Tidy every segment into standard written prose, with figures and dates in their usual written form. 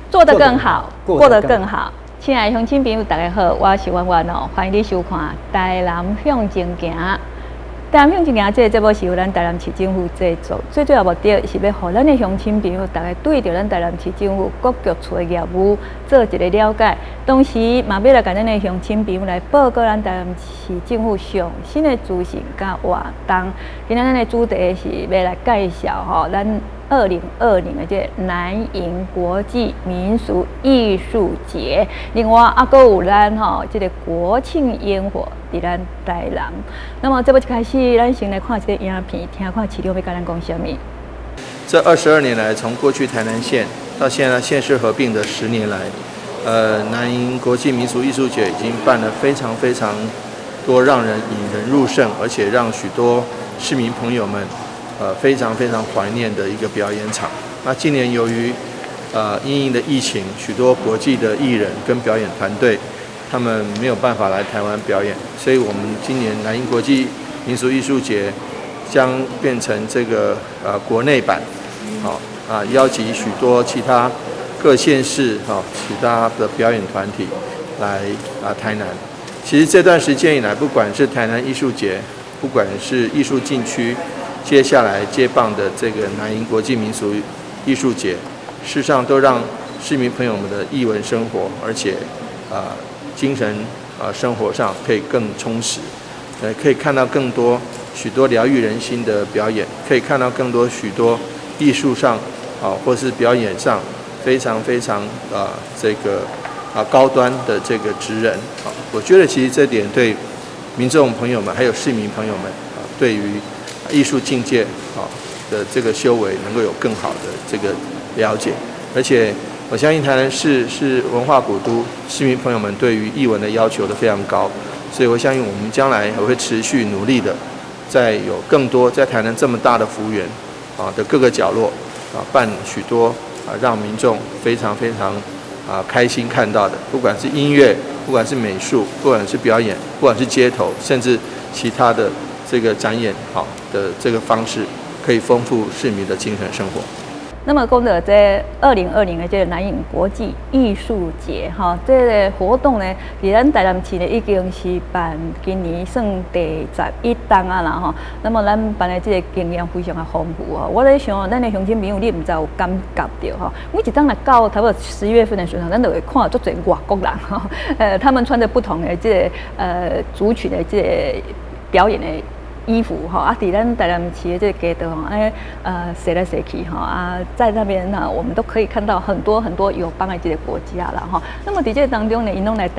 做得更好，過得更好。親愛的鄉親朋友，大家好，我是婉婉哦，歡迎你收看《台南向前行》。台南向前行這个節目是由咱台南市政府製作，最主要目的是欲予咱的鄉親朋友，逐家對著咱台南市政府各局處的業務做一個了解，同時嘛欲來共咱的鄉親朋友來報告咱台南市政府上新的資訊佮活動。今仔咱的主題是欲來介紹吼，咱2020的這個南瀛國際民俗藝術節，另外猶閣有咱吼這个國慶煙火佇咱台南。那麼節目一開始，咱先來看一个影片，聽看市長欲共咱講啥物。這22年來，從過去台南縣到現在縣市合併的10年來，南瀛國際民俗藝術節已經辦了非常非常多讓人引人入勝，而且讓許多市民朋友們非常非常懷念的一個表演場。那今年由於因應的疫情，許多國際的藝人跟表演團隊，他們沒有辦法來台灣表演，所以我們今年南瀛國際民俗藝術節將變成這個國內版，好啊，邀集許多其他各縣市哈其他的表演團體來啊台南。其實這段時間以來，不管是台南藝術節，不管是藝術禁區，接下來接棒的這個南瀛國際民俗藝術節，事實上都讓市民朋友們的藝文生活，而且啊精神啊生活上可以更充實，可以看到更多許多療癒人心的表演，可以看到更多許多藝術上啊或是表演上非常非常啊這個啊高端的這個職人啊，我覺得其實這點對民眾朋友們還有市民朋友們啊，對於藝術境界啊的這個修為能夠有更好的這個了解，而且我相信台南市是文化古都，市民朋友們對於藝文的要求都非常高，所以我相信我們將來還會持續努力的，在有更多在台南這麼大的幅員啊的各個角落啊辦許多啊讓民眾非常非常啊開心看到的，不管是音樂，不管是美術，不管是表演，不管是街頭，甚至其他的這個展演好的這個方式，可以豐富市民的精神生活。那麼講到這2020的這个南瀛國際藝術節，哈，這个活動呢，佇咱台南市呢已經是辦今年算第11冬啊啦吼。那麼咱辦的這个經驗非常的豐富哦。我咧想，咱的鄉親朋友，你毋知有感覺著吼？每一冬來到差不多10月份的時候，咱就會看足濟外國人吼，他們穿著不同的這个族群的這个表演的衣服吼，啊，佇咱台南市的這个街道吼，按呢踅來踅去吼，啊，在那邊呢，我們都可以看到很多很多友邦的這个國家啦吼。那麼佇這个當中呢，𪜶攏來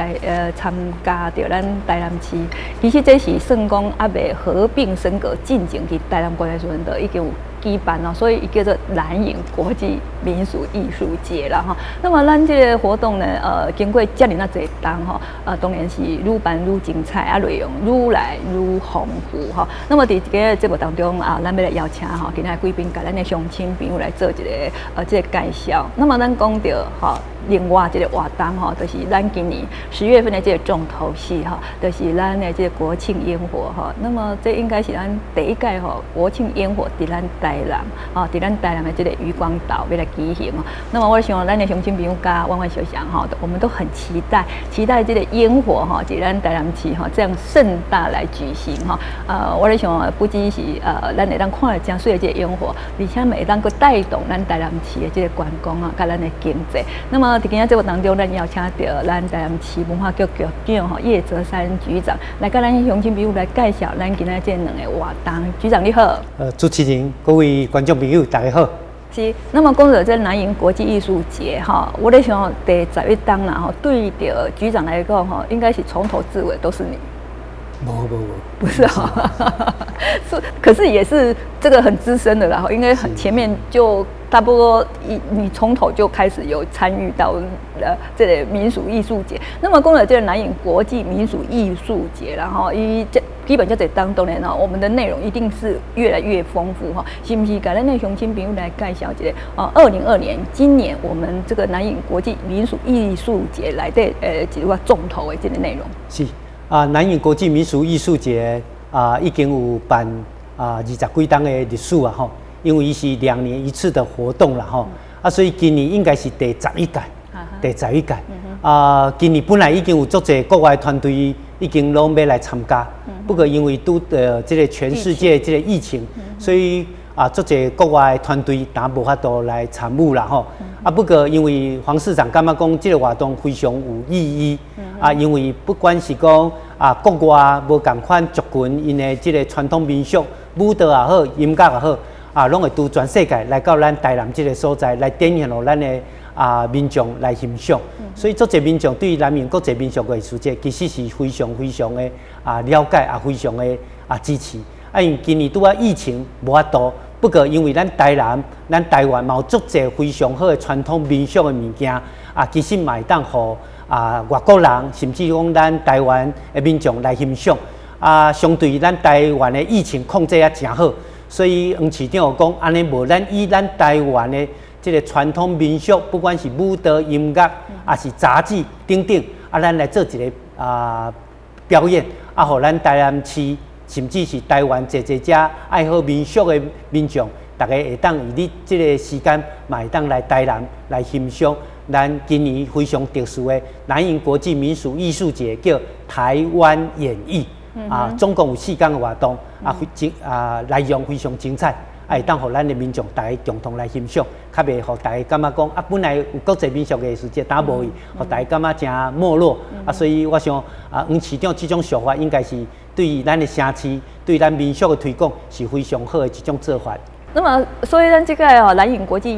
參加著咱台南市。其實這是算講猶未合併升格進前，佇台南縣的時陣就已經有舉辦咯，所以伊叫做南瀛國際民俗藝術節啦吼。那麼咱這个活動呢，經過遮爾仔濟冬吼，當然是愈辦愈精彩，啊，內容愈來愈豐富吼。那麼佇這个節目當中啊，咱欲來邀請吼，今仔貴賓共咱的鄉親朋友來做一个這个介紹。那麼咱講著吼，另外一个活動吼，就是咱今年10月份的這个重頭戲吼，就是咱的這个國慶煙火吼。那麼這應該是咱第一屆吼國慶煙火佇咱台南，吼，佇咱台南的這个漁光島欲來舉行。那麼我想咱的鄉親朋友佮婉婉小想吼，我們都很期待，期待這个煙火吼，佇咱台南市吼這樣盛大來舉行吼。我咧想，不只是咱會當看著誠媠的這个煙火，而且嘛會當閣帶動咱台南市的這个觀光啊，佮咱的經濟。那麼佇今仔節目當中，咱邀請著咱台南市文化局局長吼葉澤山局長來共咱鄉親朋友來介紹咱今仔這兩个活動。局長你好。主持人、各位觀眾朋友，大家好。是，那麼講到這南瀛國際藝術節哈，我咧想第11冬啦吼，對著局長來講吼，應該是從頭至尾都是你。無無無，不是啊，是，可是也是這個很資深的啦，應該很前面就差不多一你從頭就開始有參與到這个民俗藝術節。那麼講到這个南瀛國際民俗藝術節，然後伊這基本就在當中呢，我們的內容一定是越來越豐富哈。是毋是共咱的鄉親朋友來介紹一下？哦，2022年今年我們這個南瀛國際民俗藝術節內底幾個重頭的這个內容。是啊，南瀛國際民俗藝術節啊，已經有辦啊20幾冬的歷史啊吼，因為伊是2年一次的活動啦吼，啊，所以今年應該是第11屆。第11屆。啊，今年本來已經有足濟國外團隊已經攏欲來參加，不過因為拄著這個全世界這個疫情，所以啊，足濟國外團隊當無法度來參與啦吼。啊，不過因為黃市長感覺講這個活動非常有意義，啊，因為不管是講啊國外無仝款族群𪜶的這個傳統民俗舞蹈也好，音樂也好，啊，攏會拄全世界來到咱台南這個所在來展現予咱的啊民眾來欣賞，所以足濟民眾對南瀛國際民俗藝術節其實是非常非常的啊了解啊，非常的啊支持。啊，因為今年拄仔疫情無法度，不過因為咱台南、咱台灣嘛有足濟非常好的傳統民俗的物件，啊，其實嘛會當予啊外國人，甚至講咱台灣的民眾來欣賞。啊，相對咱台灣的疫情控制也誠好，所以黃市長有講，按呢無咱以咱台灣的這個傳統民俗，不管是舞蹈、音樂，抑是雜技等等，啊，咱來做一個啊表演，啊，予咱台南市，甚至是台灣濟濟遮愛好民俗的民眾，逐家會當佇咧這個時間，嘛會當來台南來欣賞咱今年非常特殊的南瀛國際民俗藝術節，叫台灣演藝，啊，總共有4天的活動，啊，非精啊內容非常精彩。啊，會當予咱的民眾逐家共同來欣賞，較袂予逐家感覺講啊，本來有國際民俗藝術節，但無去，予逐家感覺誠沒落。啊，所以我想啊，黃市長這種想法應該是對咱的城市、對咱民俗的推廣是非常好的一種做法。那麼，所以咱這個哦，南瀛國際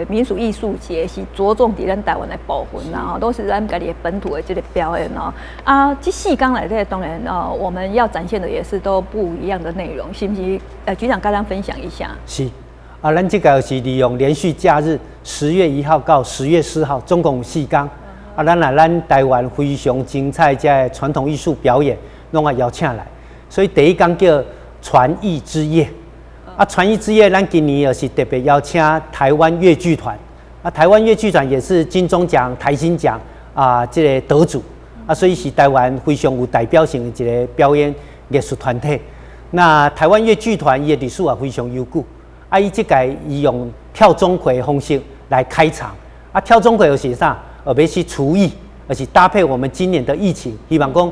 民俗藝術節是著重佇咱台灣的部分啦，吼，都是咱家己的本土的這個表演哦。啊，這四工內底當然哦，我們要展現的也是都不一樣的內容，是毋是？局長跟咱分享一下。是啊，咱這個是利用連續假日，10月1號到10月4號，總共有四工。啊，咱來咱台灣非常精彩這個傳統藝術表演，攏愛邀請來。所以第一工叫傳藝之夜。啊，傳藝之夜，咱今年也是特別邀請台灣越劇團。啊，台灣越劇團也是金鐘獎、台新獎啊，這個得主。啊，所以是台灣非常有代表性的一個表演藝術團體。那台灣越劇團伊的歷史也非常悠久。啊，伊這屆伊用跳鍾馗的方式來開場。啊，跳鍾馗又是啥？特別是廚藝，而且搭配我們今年的疫情，希望講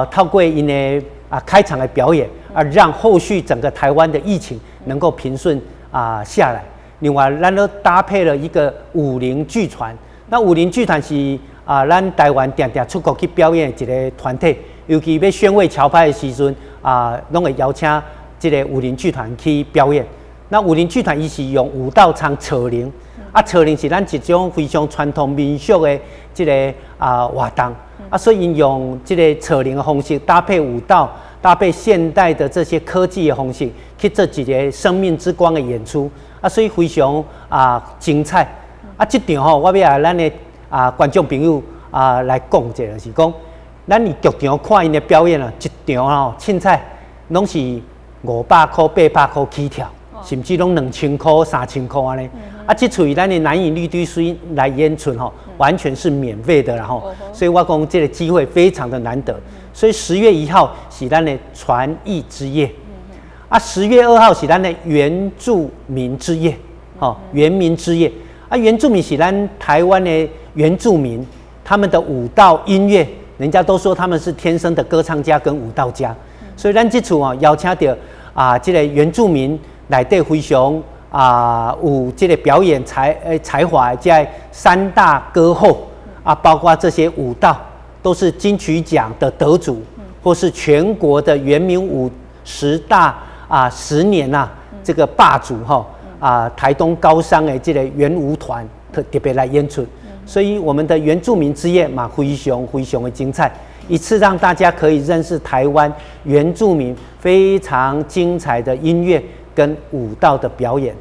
透過𪜶的啊開場的表演，啊，讓後續整個台灣的疫情能夠平順啊下來。另外，咱都搭配了一個武林劇團。那武林劇團是啊，咱台灣定定出國去表演的一個團體，尤其欲宣慰僑胞的時陣啊，攏會邀請這個武林劇團去表演。那武林劇團伊是用舞蹈唱扯鈴，啊，扯鈴是咱一種非常傳統民俗的這個啊活動，啊，所以𪜶用這個扯鈴的方式搭配舞蹈，搭配現代的這些科技的方式去做一個生命之光的演出，啊，所以非常啊精彩。啊，這場吼，我欲共咱的啊觀眾朋友啊來講一下，就是講，咱佇劇場看𪜶的表演啊，一場吼凊彩攏是500箍、800箍起跳，甚至攏2000箍、3000箍按呢。啊，這次咱的南瀛綠地水來演出吼，完全是免費的啦吼。所以我講這個機會非常的難得。所以十月一號是咱的傳藝之夜，啊，10月2號是咱的原住民之夜，吼，原民之夜。啊，原住民是咱台灣的原住民，他們的舞蹈音樂，人家都說他們是天生的歌唱家跟舞蹈家。所以咱這次啊邀請著啊，這個原住民內底非常啊有這個表演才華，這三大歌后啊，包括這些舞蹈都是金曲獎的得主，或是全國的原民舞十大啊10年吶這個霸主哈。啊，台東高山的這個原舞團特別來演出，所以我們的原住民之夜嘛，非常非常的精彩，一次讓大家可以認識台灣原住民非常精彩的音樂跟舞蹈的表演。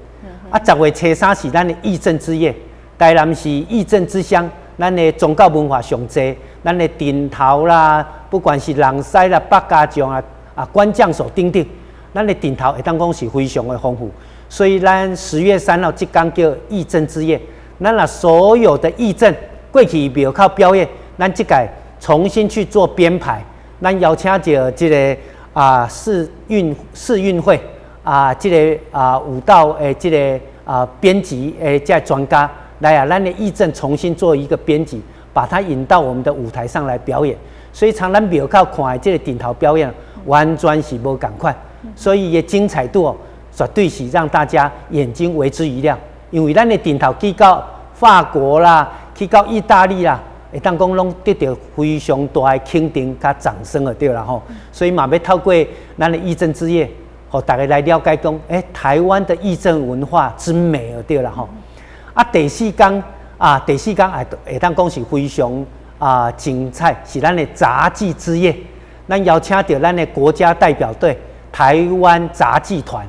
啊，10月初3是咱的義陣之夜，台南是義陣之鄉，咱的宗教文化上濟，咱的陣頭啦，不管是人師啦、百家將啊、啊官將首等等，咱的陣頭會當講是非常的豐富。所以咱10月3號這工叫義陣之夜，咱若所有的義陣過去廟口表演，咱這屆重新去做編排，咱邀請著這個啊世運會啊這個啊舞蹈的這個啊編輯的這專家來啊，咱的藝陣重新做一個編輯，把它引到我們的舞台上來表演。所以參咱廟口看的這個陣頭表演，完全是無仝款，所以伊的精彩度哦，絕對是讓大家眼睛為之一亮。因為咱的陣頭去到法國啦，去到意大利啦，會當講攏得著非常大的肯定佮掌聲就對啦吼。所以嘛，欲透過咱的藝陣之夜，予大家來了解講，台灣的藝陣文化之美就對啦吼。啊，第四工啊，第四工會會當講是非常精彩，是咱的雜技之夜。咱邀請著咱的國家代表隊台灣雜技團，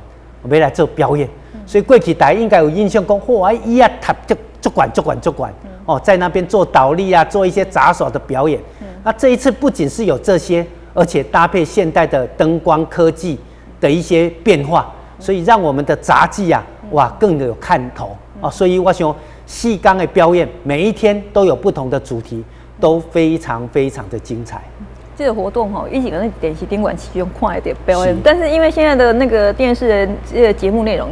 欲來做表演。所以過去大家應該有印象，講哇，椅仔疊足足懸足懸足懸哦，在那邊做倒立啊，做一些雜耍的表演。那這一次不僅是有這些，而且搭配現代的燈光科技的一些變化，所以讓我們的雜技啊，哇，更有看頭哦。所以我想四工的表演，每一天都有不同的主題，都非常非常的精彩。這個活動吼，以前可能電視頂懸市中看會著表演，但是因為現在的那個電視的這個節目內容，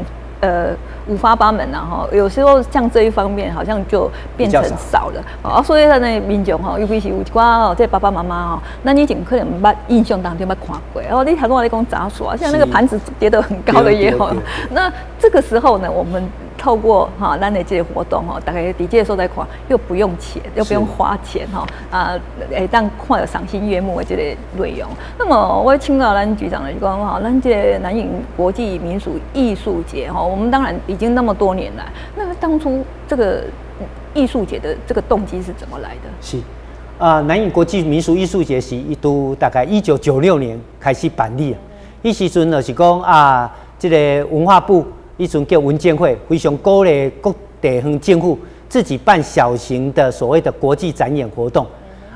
五花八門啊，哈，有時候像這一方面好像就變成少了啊，所以咱的民眾吼，尤其是有一寡哦，這爸爸媽媽吼，咱以前可能毋捌印象當中捌看過，哦，你頭拄仔咧講雜耍，像那個盤子疊得很高的也好，那這個時候呢，我們透過哈，咱的這個活動吼，大家佇這個所在看，又不用錢，又不用花錢吼，啊，會當看著賞心悅目的這個內容。那麼我請教咱局長就是講哈，咱這個南瀛國際民俗藝術節哈，我們當然已經那麼多年來，那麼當初這個藝術節的這個動機是怎麼來的？是啊，南瀛國際民俗藝術節是一度大概1996年開始辦理啊。彼時陣就是講啊，這個文化部彼陣叫文建會，非常鼓勵各地方政府自己辦小型的所謂的國際展演活動。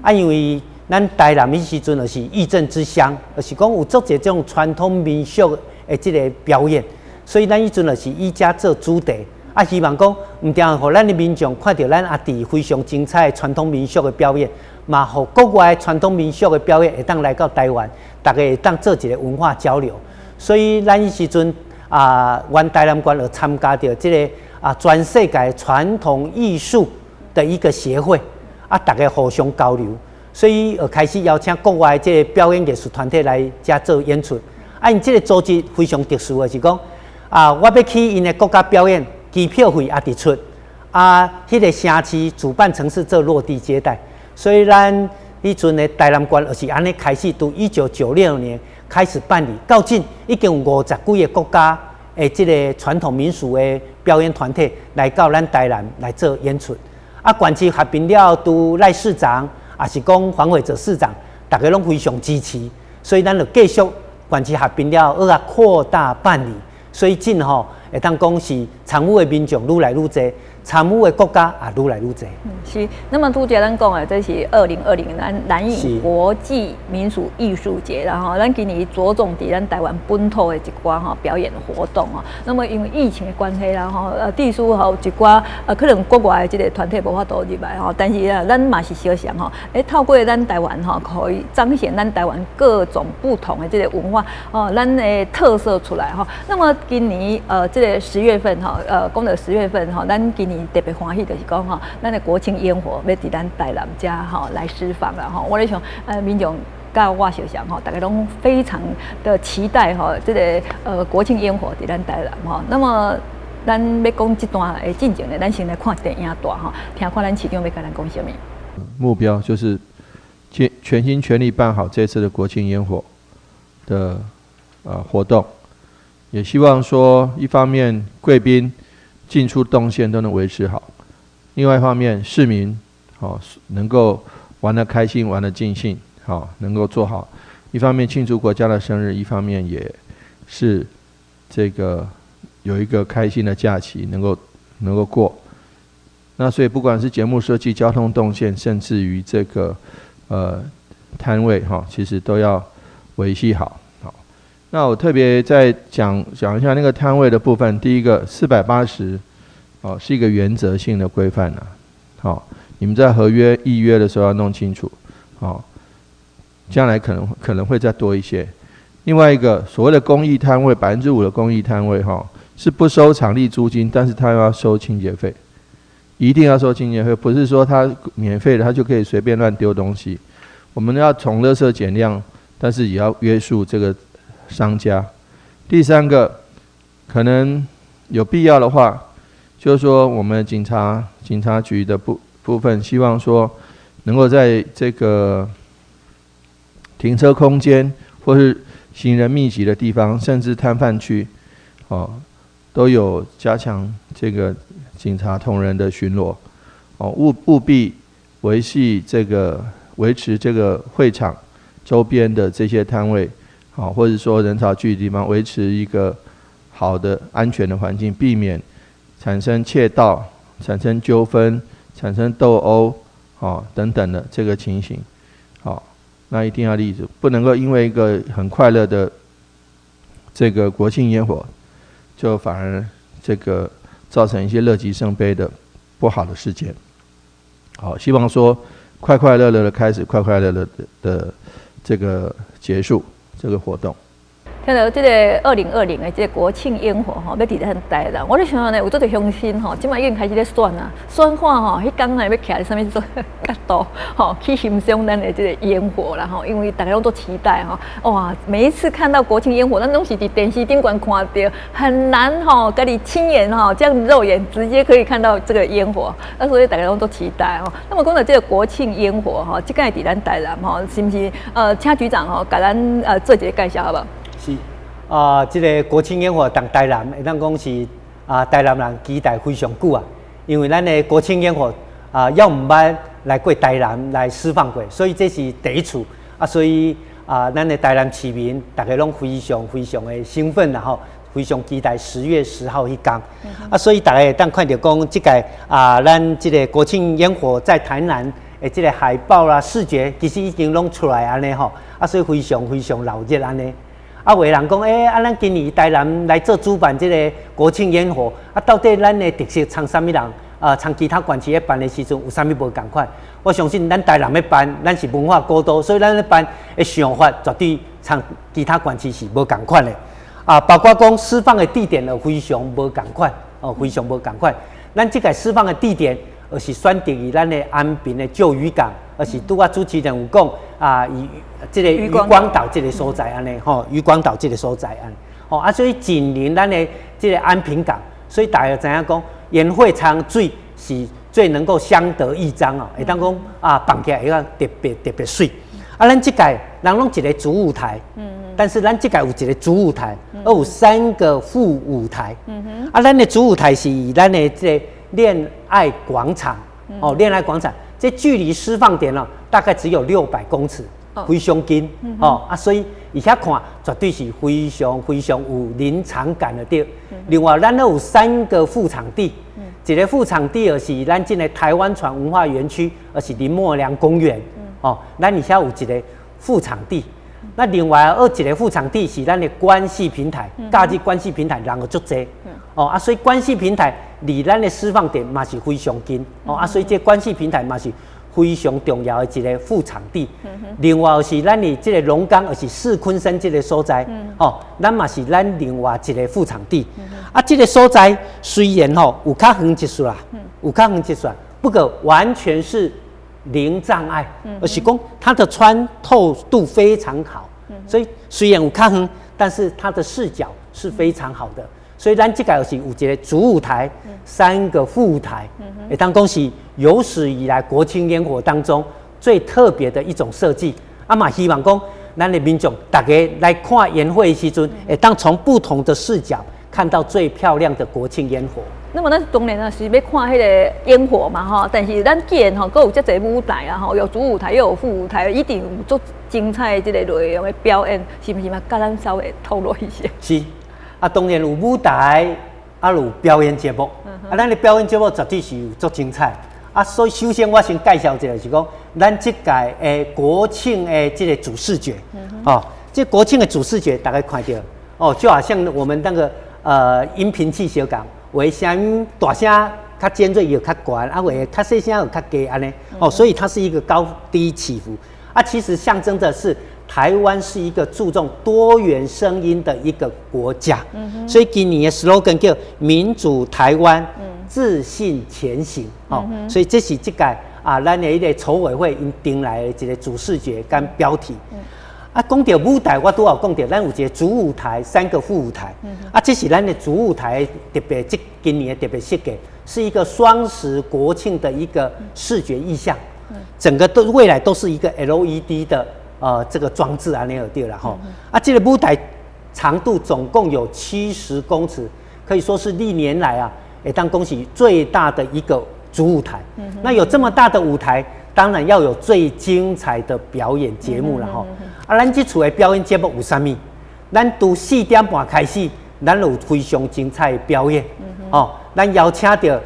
啊，因為咱台南彼時陣就是藝陣之鄉，就是講有足濟這種傳統民俗的這個表演，所以咱彼陣就是以這做主題，啊，希望講毋但予咱的民眾看著咱家己非常精彩的傳統民俗的表演，嘛予國外傳統民俗的表演會當來到台灣，大家會當做一個文化交流。所以咱彼時陣啊，阮台南縣就參加著這個啊全世界傳統藝術的一個協會，啊，大家互相交流，所以就開始邀請國外這個表演藝術團體來遮做演出。啊，𪜶這個組織非常特殊的是講，啊，我欲去𪜶的國家表演，機票費家己出，啊，彼個城市主辦城市做落地接待，所以咱彼陣的台南縣就是按呢開始，佇1996年開始辦理，到今已經有五十幾個國家的這個傳統民俗的表演團體來到咱台南來做演出。啊，縣市合併了後，拄賴市長，也是講黃偉哲市長，大家攏非常支持，所以咱就繼續縣市合併了後，閣較擴大辦理。所以這吼會當講是參與的民眾愈來愈濟，參與的國家也愈來愈濟。是，那麼拄才咱講的，這是2020南瀛國際民俗藝術節，然後咱今年著重佇咱台灣本土的一寡吼表演活動哦。那麼因為疫情的關係啦吼，致使吼一寡可能國外的這個團體無法度入來吼，但是啊，咱嘛是相信吼，透過咱台灣吼，可以彰顯咱台灣各種不同的這個文化哦，咱的特色出來吼。那麼今年這個十月份吼，講著十月份吼，咱今年特別歡喜就是講吼，咱的國慶煙火欲佇咱台南遮吼來釋放啦吼。我咧想，民眾佮我相像吼，大家攏非常的期待吼，這個國慶煙火佇咱台南吼。那麼咱欲講這段的進前呢，咱先來看一段影帶吼，聽看咱市長欲共咱講啥物。目標就是全心全力辦好這次的國慶煙火的活動，也希望說一方面貴賓進出動線都能維持好，另外一方面市民好能夠玩得開心、玩得盡興，好能夠做好。一方面慶祝國家的生日，一方面也是這個有一個開心的假期能夠過。那所以不管是節目設計、交通動線，甚至於這個攤位哈，其實都要維繫好。好，那我特別再講講一下那個攤位的部分。第一個480哦，是一個原則性的規範呐。好，你們在合約議約的時候要弄清楚。好，將來可能會再多一些。另外一個所謂的公益攤位，5%的公益攤位哈，是不收場地租金，但是他要收清潔費。一定要收清潔費，不是說他免費的，他就可以隨便亂丟東西。我們要從垃圾減量，但是也要約束這個商家。第三個，可能有必要的話，就是說我們警察局的部分，希望說能夠在這個停車空間或是行人密集的地方，甚至攤販區，哦，都有加強這個警察同仁的巡邏，哦，務必維繫這個維持這個會場周邊的這些攤位，好，或者說人潮聚集地方，維持一個好的安全的環境，避免產生竊盜、產生糾紛、產生鬥毆，哦等等的這個情形，好，那一定要例子，不能夠因為一個很快樂的這個國慶煙火，就反而這個造成一些樂極生悲的不好的事件。好，希望說快快樂樂的開始，快快樂樂的這個結束這個活動。聽著這個2020的這個國慶煙火吼，欲佇咱台南，我咧想呢，有足濟鄉親吼，這擺已經開始咧選啊，選看吼，彼工呢欲徛佇啥物角度吼，去欣賞咱的這個煙火啦吼，因為大家攏足期待吼，哇，每一次看到國慶煙火，咱攏是佇電視頂懸看著，很難吼，家己親眼吼，這樣肉眼直接可以看到這個煙火，啊，所以大家攏足期待吼。那麼講到這個國慶煙火吼，這擺佇咱台南吼，是毋是？請局長吼，共咱做一個介紹好無？是啊，這個國慶煙火佇台南，會當講是啊，台南人期待非常久啊。因為咱的國慶煙火啊，猶毋捌來過台南來施放過，所以這是第一次啊。所以啊，咱的台南市民大家攏非常非常的興奮啦吼，非常期待10月10號彼工。啊，所以大家會當看著講，這屆啊，咱這個國慶煙火在台南的這個海報啦、視覺，其實已經攏出來按呢吼。啊，所以非常非常熱鬧按呢。啊，有的人講，欸，啊，咱今年台南來做主辦這個國慶煙火，啊，到底咱的特色參啥物人？啊，參其他縣市咧辦的時陣有啥物無仝款？我相信咱台南咧辦，咱是文化古都，所以咱咧辦的想法絕對參其他縣市是無仝款的。啊，包括講施放的地點就非常無仝款，哦，非常無仝款。咱這個施放的地點，而是選擇佇咱的安平的舊漁港，而是拄仔主持人有講啊，伊這個漁光島這個所在按呢，吼，漁光島這個所在按呢，吼啊，所以緊鄰咱的這個安平港，所以大家知影講，煙火參水是最能夠相得益彰哦，會當講啊，放起來會當特別特別媠。啊，咱這屆人攏一個主舞台，但是咱這屆有一個主舞台，閣有三個副舞台。啊，咱的主舞台是佇咱的這個戀愛廣場，哦，戀愛廣場，這距離施放點哦，大概只有600公尺，非常近，哦，啊，所以而且看絕對是非常非常有臨場感的對。另外，咱閣有三個副場地，一個副場地就是咱這個台灣船文化園區，而是林默娘公園，哦，咱而且有一個副場地。那另外閣一個副場地是咱的觀夕平台，假日觀夕平台人閣足濟，哦啊，所以觀夕平台離咱的施放點嘛是非常近，哦啊，所以這觀夕平台嘛是非常重要的一個副場地。另外是咱佇這個龍岡，就是四鯤鯓這個所在，哦，咱嘛是咱另外一個副場地。啊，這個所在雖然吼有較遠一撮啦，有較遠一撮，不過完全是零障礙，而是講它的穿透度非常好，所以雖然有較遠，但是它的視角是非常好的。所以咱這個是有一個主舞台，三個副舞台，會當講是有史以來國慶煙火當中最特別的一種設計。啊嘛希望講咱的民眾大家來看煙火的時陣，會當從不同的視角看到最漂亮的國慶煙火。那麼咱當然啊是欲看彼個煙火嘛吼，但是咱既然吼閣有遮濟舞台啊吼，有主舞台又有副舞台，一定有足精彩的這個內容的表演，是毋是嘛？共咱稍微透露一下。是，啊，當然有舞台，啊有表演節目，啊，咱的表演節目絕對是有足精彩。啊，所以首先我先介紹一下，是講咱這屆的國慶的這個主視覺，哦，這國慶的主視覺大家看著，哦，就好像我們那個音頻器相仝。有的聲音大聲較尖銳又較懸，啊，有的較細聲又較低按呢。哦，所以它是一個高低起伏。啊，其實象徵的是台灣是一個注重多元聲音的一個國家，所以今年的 slogan 叫民主台灣，自信前行。哦，所以這是這屆啊，咱的一個籌委會𪜶定來的一個主視覺跟標題。啊，講到舞台，我拄仔有講著，咱有一個主舞台，三個副舞台。啊，這是咱的主舞台特別，這今年的特別設計，是一個雙十國慶的一個視覺意象。整個都未來都是一個 LED 的這個裝置按呢就對啦吼。啊，這個舞台長度總共有70公尺，可以說是歷年來啊，會當講是最大的一個主舞台。那有這麼大的舞台，當然要有最精彩的表演節目了吼。啊，咱這次的表演節目有啥物？咱從4點半開始，咱有非常精彩的表演。哦，咱邀請著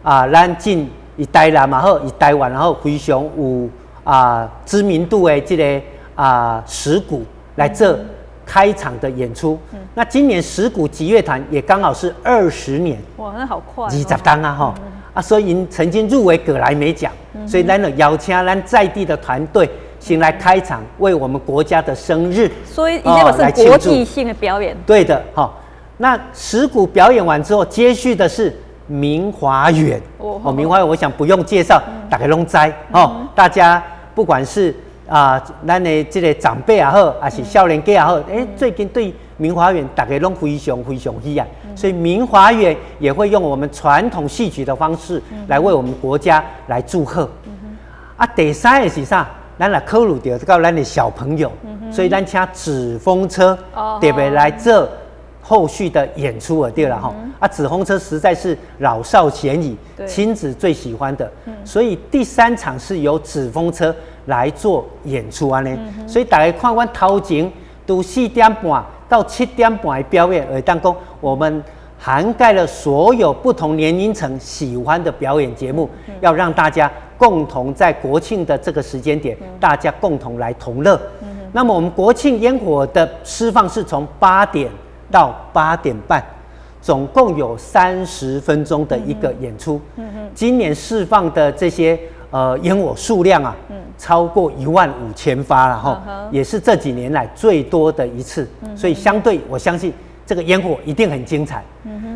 啊，咱進佇台南嘛好，佇台灣也好，非常有啊知名度的這個啊石鼓來做開場的演出。那今年石鼓擊樂團也剛好是20年。哇，那好快。20冬啊吼。啊，所以𪜶曾經入圍葛萊美獎，所以咱就邀請咱在地的團隊先來開場，為我們國家的生日，所以這個是國際性的表演。對的，哈。那石鼓表演完之後，接續的是明華園。哦，明華園，我想不用介紹，大家攏知哦。大家不管是啊，咱的這個長輩也好，還是少年家也好，欸，最近對明華園大家攏非常非常喜愛，所以明華園也會用我們傳統戲曲的方式來為我們國家來祝賀。啊，第三個是啥？咱來考慮著到咱的小朋友，所以咱請紙風車特別來做後續的演出就對了吼。啊，紙風車實在是老少咸宜，親子最喜歡的，所以第三場是由紙風車來做演出按呢。所以大家看阮頭前都4點半到7點半的表演，會當講我們涵蓋了所有不同年齡層喜歡的表演節目，要讓大家共同在國慶的這個時間點，大家共同來同樂。那麼我們國慶煙火的釋放是從8點到8點半，總共有30分鐘的一個演出。今年釋放的這些煙火數量啊，超過1萬5千發了哈，也是這幾年來最多的一次。所以相對，我相信這個煙火一定很精彩。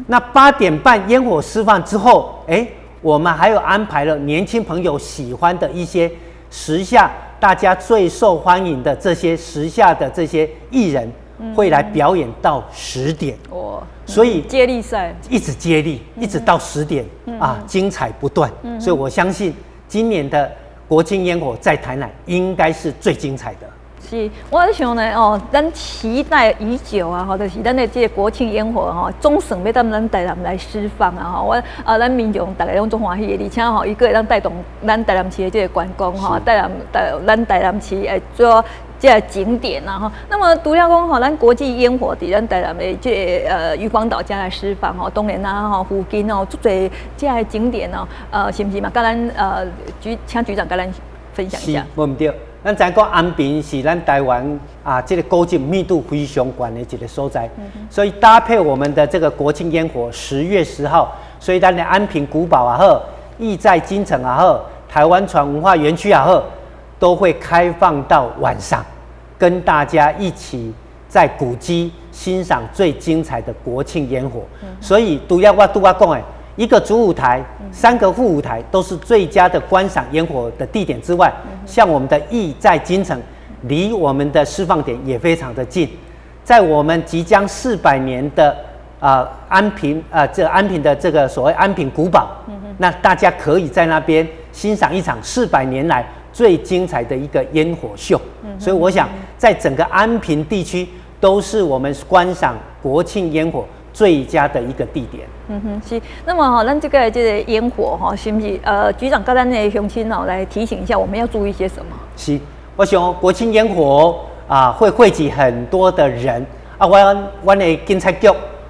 那八點半煙火釋放之後，欸，我們還有安排了年輕朋友喜歡的一些時下大家最受歡迎的這些時下的這些藝人會來表演到十點。哇，所以接力賽一直接力，一直到十點啊，精彩不斷。所以我相信今年的國慶煙火在台南應該是最精彩的。是，我想呢，哦，咱期待已久啊，吼，就是咱的這個國慶煙火吼，總算欲佇咱台南來釋放啊，吼，我啊，咱民眾大家攏足歡喜的，而且吼，伊閣會當帶動咱台南市的這個觀光吼，帶南帶咱台南市會做這個景點啊，吼。那麼除了講吼，咱國際煙火佇咱台南的這個漁光島遮來釋放吼，當然啊吼，附近哦，足濟這個景點哦，是毋是嘛？佮咱局請局長佮咱分享一下。是，無毋對。咱知影講安平是咱台灣啊，這個古蹟密度非常懸的一個所在，所以搭配我們的這個國慶煙火，10月10號，所以咱的安平古堡也好，億載金城也好，台灣船文化園區也好，都會開放到晚上，跟大家一起在古蹟欣賞最精彩的國慶煙火。所以，拄仔我拄仔講的，一個主舞台，三個副舞台都是最佳的觀賞煙火的地點之外，像我們的億載金城，離我們的釋放點也非常的近，在我們即將400年的啊安平啊這安平的這個所謂安平古堡，那大家可以在那邊欣賞一場400年來最精彩的一個煙火秀。所以我想，在整個安平地區都是我們觀賞國慶煙火最佳的一個地點。嗯哼，是。那麼吼，咱這個這個煙火吼，是毋是？局長佮咱的鄉親哦，來提醒一下，我們要注意些什麼？是，我想國慶煙火啊，會匯集很多的人啊。阮的警察局，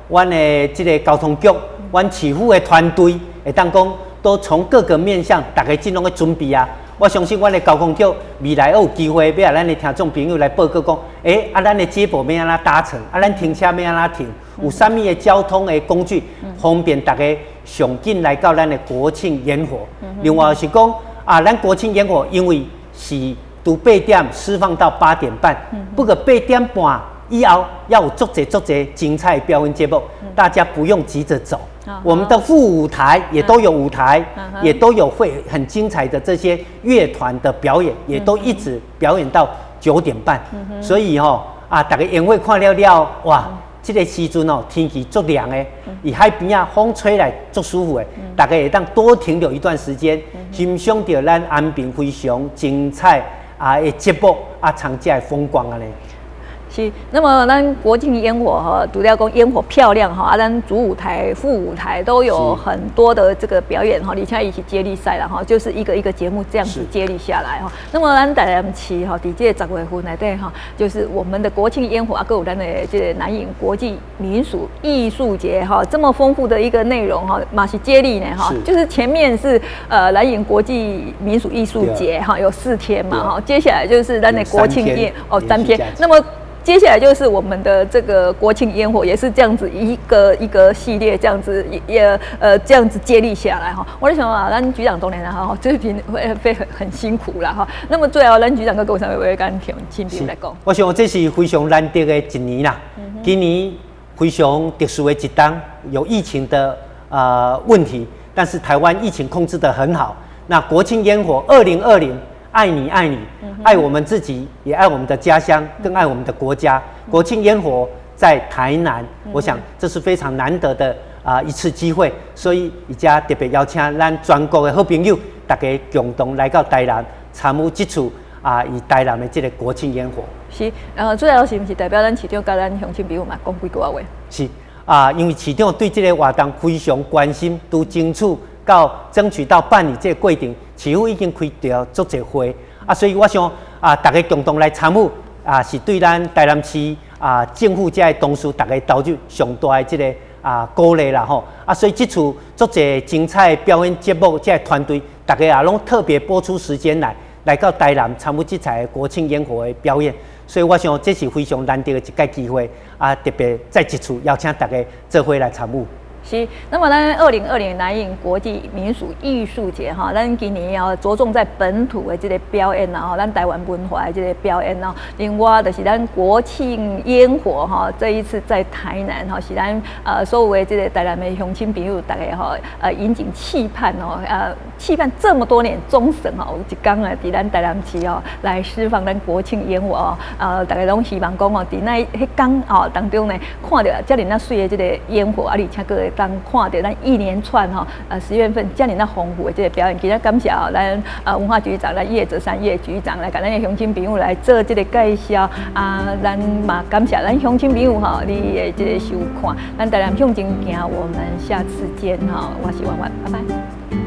阮的這個交通局，阮市府的團隊，會當講都從各個面向，大家盡量去準備啊。我相信阮的交通局未來有機會，欲予咱的聽眾朋友來報告講，欸，啊，咱的接駁欲按怎搭乘，啊，咱停車欲按怎停，有啥物的交通的工具，方便大家上緊來到咱的國慶煙火。另外是講啊，咱國慶煙火因為是拄八點釋放到8點半。不過八點半以後猶有足濟足濟精彩表演節目，大家不用急着走。我們的副舞台也都有舞台，也都有會很精彩的這些樂團的表演，也都一直表演到9點半。所以吼啊，逐家煙火看了了，哇！這個時陣哦，天氣足涼的，伊海邊仔風吹來足舒服的，逐家會當多停留一段時間，欣賞著咱安平非常精彩啊的節目啊，參這个風光按呢。是，那麼咱國慶煙火哈，除了講煙火漂亮哈，啊，咱主舞台、副舞台都有很多的這個表演哈，而且伊是接力賽啦哈，就是一個一個節目這樣子接力下來哈。那麼咱台南市哈，佇這個十月份內底哈，就是我們的國慶煙火啊，閣有咱的這個南瀛國際民俗藝術節哈，這麼豐富的一個內容哈，嘛是接力呢哈，就是前面是南瀛國際民俗藝術節哈，有4天嘛哈，接下來就是咱的國慶煙哦3天，那麼接下來就是我們的這個國慶煙火，也是這樣子一個一個系列這樣子也這樣子接力下來哈。我咧想啊，咱局長當然哈，最近會會很辛苦啦哈。那麼最後，咱局長閣有啥物話共鄉親朋友來講？我想這是非常難得的一年啦。今年非常特殊的一冬，有疫情的問題，但是台灣疫情控制得很好。那國慶煙火2020。愛你愛你，愛我們自己，也愛我們的家鄉，更愛我們的國家。國慶煙火在台南，我想這是非常難得的啊一次機會，所以而家特別邀請咱全國的好朋友，大家共同來到台南參與這次啊，佇台南的這個國慶煙火。是，最後是毋是代表咱市長佮咱鄉親朋友嘛講幾句話？是啊，因為市長對這個活動非常關心，都爭取到爭取到辦理這個過程，市府已經開著足濟會啊，所以我想啊，逐家共同來參與啊，是對咱台南市啊政府這个同事逐家投入上大的這個啊鼓勵啦吼啊，所以這次足濟精彩表演節目，這个團隊逐家也攏特別撥出時間來到台南參與這場國慶煙火的表演，所以我想這是非常難得的一個機會啊，特別再一次邀請大家做伙來參與。是，那麼咱2020南瀛國際民俗藝術節哈，咱今年要著重在本土的這個表演啦，吼，咱台灣文化的這個表演哦。另外就是咱國慶煙火哈，這一次在台南哈，是咱所有的這個台南的鄉親朋友逐家吼引頸期盼哦，期盼這麼多年，終審吼有一工啊，佇咱台南市哦來釋放咱國慶煙火哦，逐家攏希望講哦，佇那彼工哦當中呢，看著遮爾仔媠的這個煙火，啊，而且閣會當看著咱一連串吼，10月份遮爾仔豐富的這個表演，今日感謝咱文化局長咱葉澤山葉局長來共咱的鄉親朋友來做這個介紹，啊，咱嘛感謝咱鄉親朋友吼，你的這個收看，咱台南向前行，我們下次見吼，我是婉婉，拜拜。